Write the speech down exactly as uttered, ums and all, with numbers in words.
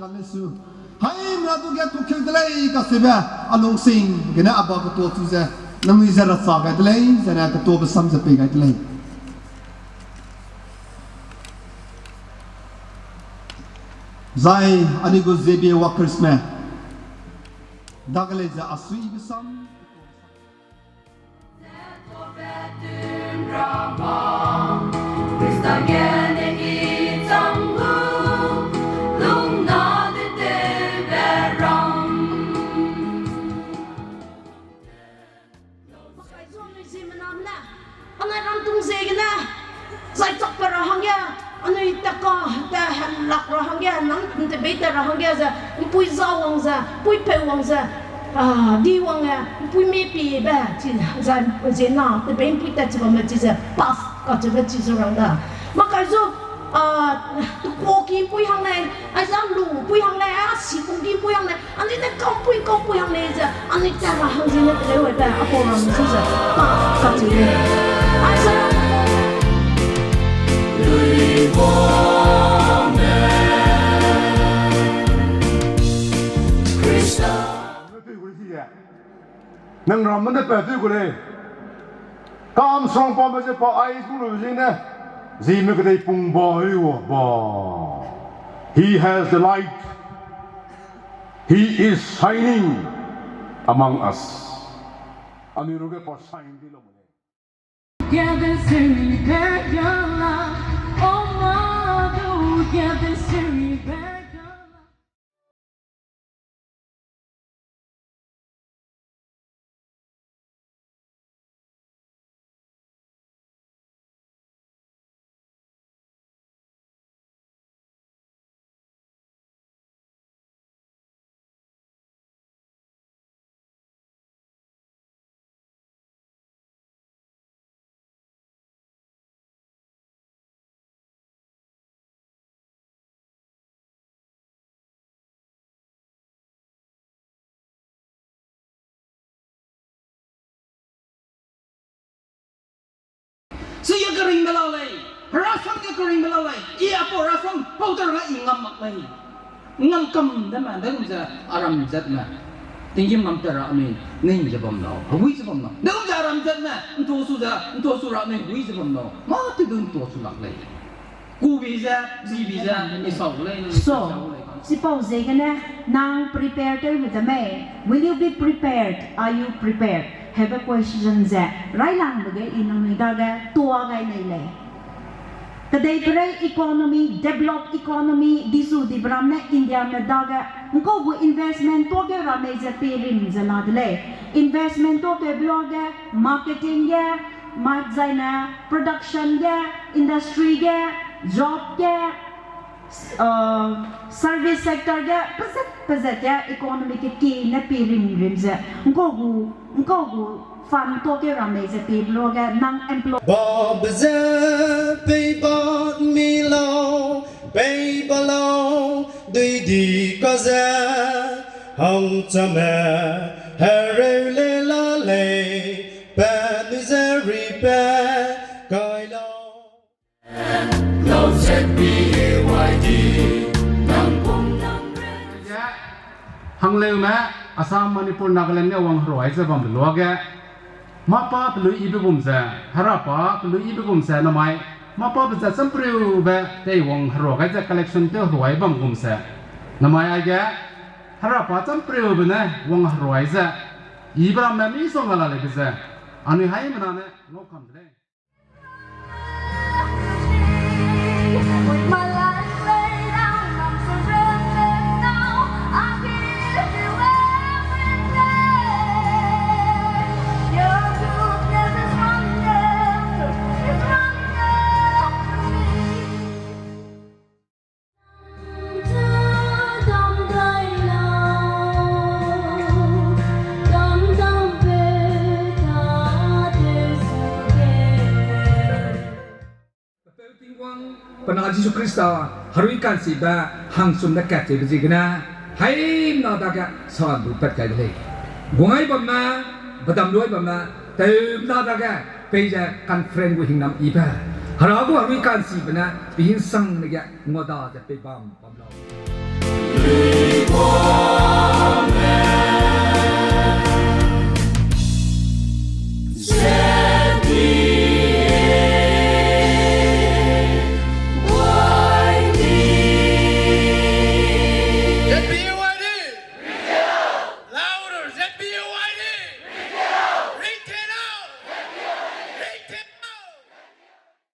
Lesu, haimena du ge tukeu de lei kaseube, a lungsing gene a ba ketuâ chu ze, nangnui ze racha gai de lei, zene ketuâbe sam ze pei gai de lei. Zai anui gu Z B A workersme dage lei ze a suibe sam Makaizu anui ziemmename ne, anai rangtung ziegene, zai chakpat ra hangge, anui taka te helak ra hangge, nang ntebei tat ra hangge ze, ’mpuî za wang ze, ’mpuî peu wang ze, a, di wang e, ’mpuî mie piebe, chi, zai ziena, tebei ’mpuî tat chi bamme chi ze, pass kacheube chi zu rang da. Makaizu, a, tukuaki ’mpuî hang lei, aiza lu ’mpuî hang lei, a, sikungki ’mpuî hang lei, anui ne kampui, kampui hang lei ze, anui tat ra hang ziene teleu aibe, a pau ram zu ze, pa, kacheu lei. Aiza Nang ramme ne pa tew gu lei. Kam sang pa me ze pa ai gu lu zene, Zeme kedei pung ba ri wa ba. He has the light. He is shining among us. Anui ruge pa shine di lau lei. Together say we bear your love. Oh, mother, together say we bear your love. Suiya keringbe lau lei, herasam ge keringbe lau lei, i apau rasam pau tera i ngam mak lei. Ngam kam de me, degum ze aram zat me. Tinggîm ngam tera anui ning ze bam lau, hegui ze bam lau. Degum ze aram zat me, ’ntua su ze, ’ntua su ra anui hegui ze bam lau. Mâ tew du ’ntua su lak lei. Kubi ze, zibi ze, i sau lei, So, chipau ziegene, nang prepare tew lu de mei? Will you be prepared? Are you prepared? Hebe question ze, railangbe ge i nangnui dage tua gai nei lei. Kedeiperei economy, developed economy, dizu dibe ram ne Indiame dage, ’ngkau gu investment tuâ ge ramme ze pie rim ze la de lei. Investment tuâ ge blo ge, marketing ge, mat zaine, production ge, industry ge, job ge, service sector ge, pezat pezat ge economy ge ki ne pie rim rim ze, ’ngkau gu, ’ngkau gu fund tuâ ge ramme ze pie blo ge nang employ Babe ze pei ba mi lau, pei ba lau, dui di ka ze, hangchame, hereu le la lei, penui ze ripe, kai lau. Hangleume, Assam, Manipur, Nagaland ne wang heruai ze bambe luage, mâ pa pelui yibe gum ze, herapa pelui yibe gum ze namai, mâ pa be ze champriube teiwang herua gai ze collection tew heruai bam gum ze, namai aige, herapa champriube ne wang heruai ze, yibe ramme misongga la leibe ze, anui haimena ne ngaukam de lei. Tingwang, pe na Jisu Khrista, herui ka'nchibe, hangsum ne katchibe ziegene, haimena dage sa du pat kai de lei. Guang ai bamme, bedam luai bamme, teumena dage, peize conference gu hingnam yibe, Hera gu herui ka'nchibe ne, pe hingsang ne ge, nguada ze pei bam bam lau.